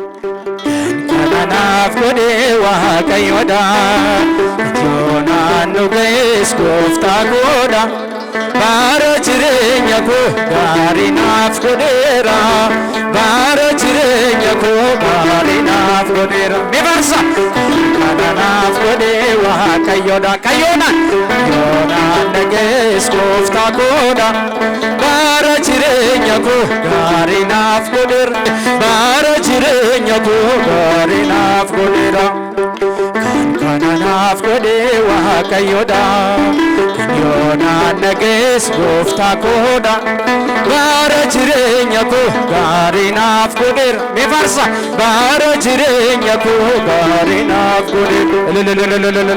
Kan kana naaf godhe Waaqayyoodha. Yoonaan nu ga'es gooftaa koodha. Bara jireenya koo gaarii naaf godheera. Bara jireenya koo gaarii naaf godheera. Mee faarsa. Kana naaf godhe Waaqayyoodha. Kayyoonaan. Yoonaan na ga'es gooftaa koodha. Bara jireenya koo gaarii naaf godheera. Bara jireenya koo gaarii naaf godheera. Kan kana naaf godhe Waaqayyoodha. Kan yoonaan na ga'es gooftaa koodha. Bara jireenya koo gaarii naaf godheera. Mee faarsa. Bara jireenya koo gaarii naaf godheera. Lelelelelelele.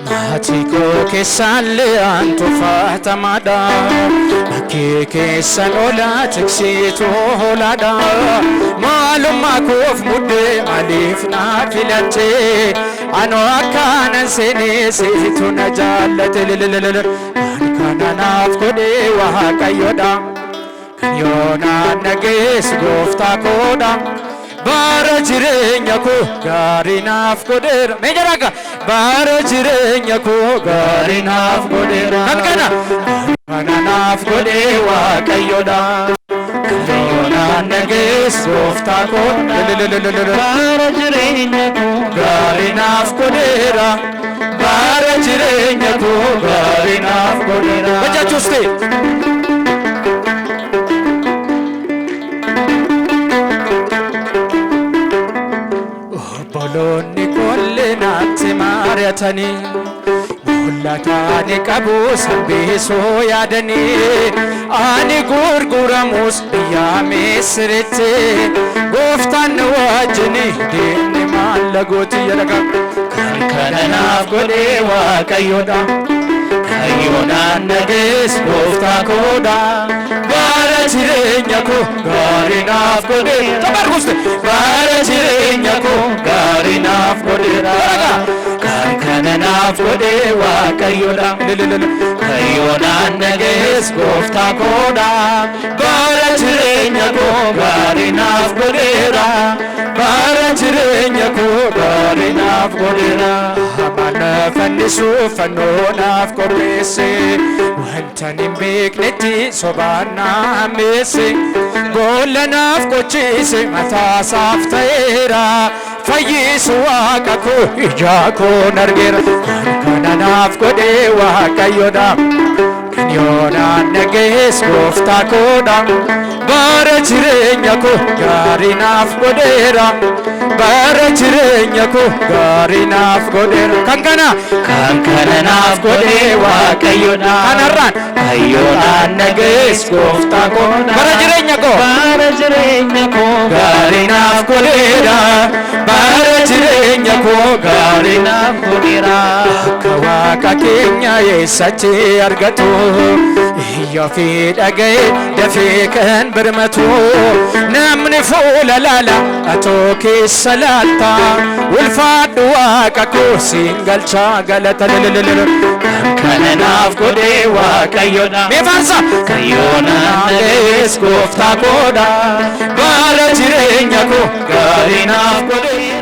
Maatii koo keessaallee an tuffatamaadha. Bakkee keessan olaa tiksiituu hoolaadha. Maalummaa koof muddee maaliif naa filattee? Anoo akkaanan seenee siitu na jaallate. Lelelelele. Kan kana naaf godhe Waaqayyoodha. Kan yoonaan na geessu gooftaa koodha. Bara jireenya koo gaarii naaf godheera. Mee jedhaa bara jireenya koo gaarii naaf godheera. Kan kana kana naaf godhe Waaqayyoodha. Kan yoonaan na geessu gooftaa koodha. Bara jireenya koo Gaarii naaf godheera. Bara jireenya koo gaarii naaf godheera. Hojjechuus ta'e. Obboloonni kollee naatti mari'atanii mul'ataani qabu sanbeesoo yaadanii ani gurguramus biyya Misiritti gooftaan na wajjini diinni mallagooti jedha. Kan kana naaf godhe Waaqayyoodha. Kan yoonaan na geesse gooftaa koodha. Bara jireenya koo gaarii naaf godhe. Tabarkuste. Bara jireenya koo gaarii naaf godheera. Kan kana naaf godhe Waaqayyoodha. Kan yoonaan na geesse gooftaa koodha. Bara jireenya koo gaarii naaf godheera. Bara jireenya koo gaarii naaf godheera. Hamaan fannisuu fannoo naaf qopheesse. Wanta hin beeknetti sobaan na hammeesse. Boolla naaf qochise mataasaaf ta'eera. Fayyisu Waaqa koo ija koon argeera. Kan kana naaf godhe Waaqayyoodha. Kan yoonaan na geesse gooftaa koodha. Bara jireenya koo gaarii naaf godheera. Bara jireenya koo gaarii naaf godheera. Kan kana Kan kana naaf godhe Waaqayyoodha. Kanarraan Kan yoonaan na geesse gooftaa koodha. Bara jireenya koo Bara jireenya koo gaarii naaf godheera. Bara jireenya koo gaarii naaf godheera. Akka Waaqa keenya eessatti argatu? Iyya fi dhaga'e dafee kan birmatu. Namni fuula laala atoo keessa laalta. Ulfaadhu Waaqa koo siin galchaa galata. Lelelelele. Kan kana naaf godhe Waaqayyoodha. Mee faarsa. Kan yoonaan na geesse gooftaa koodha. Bara jireenya koo gaarii naaf godhe.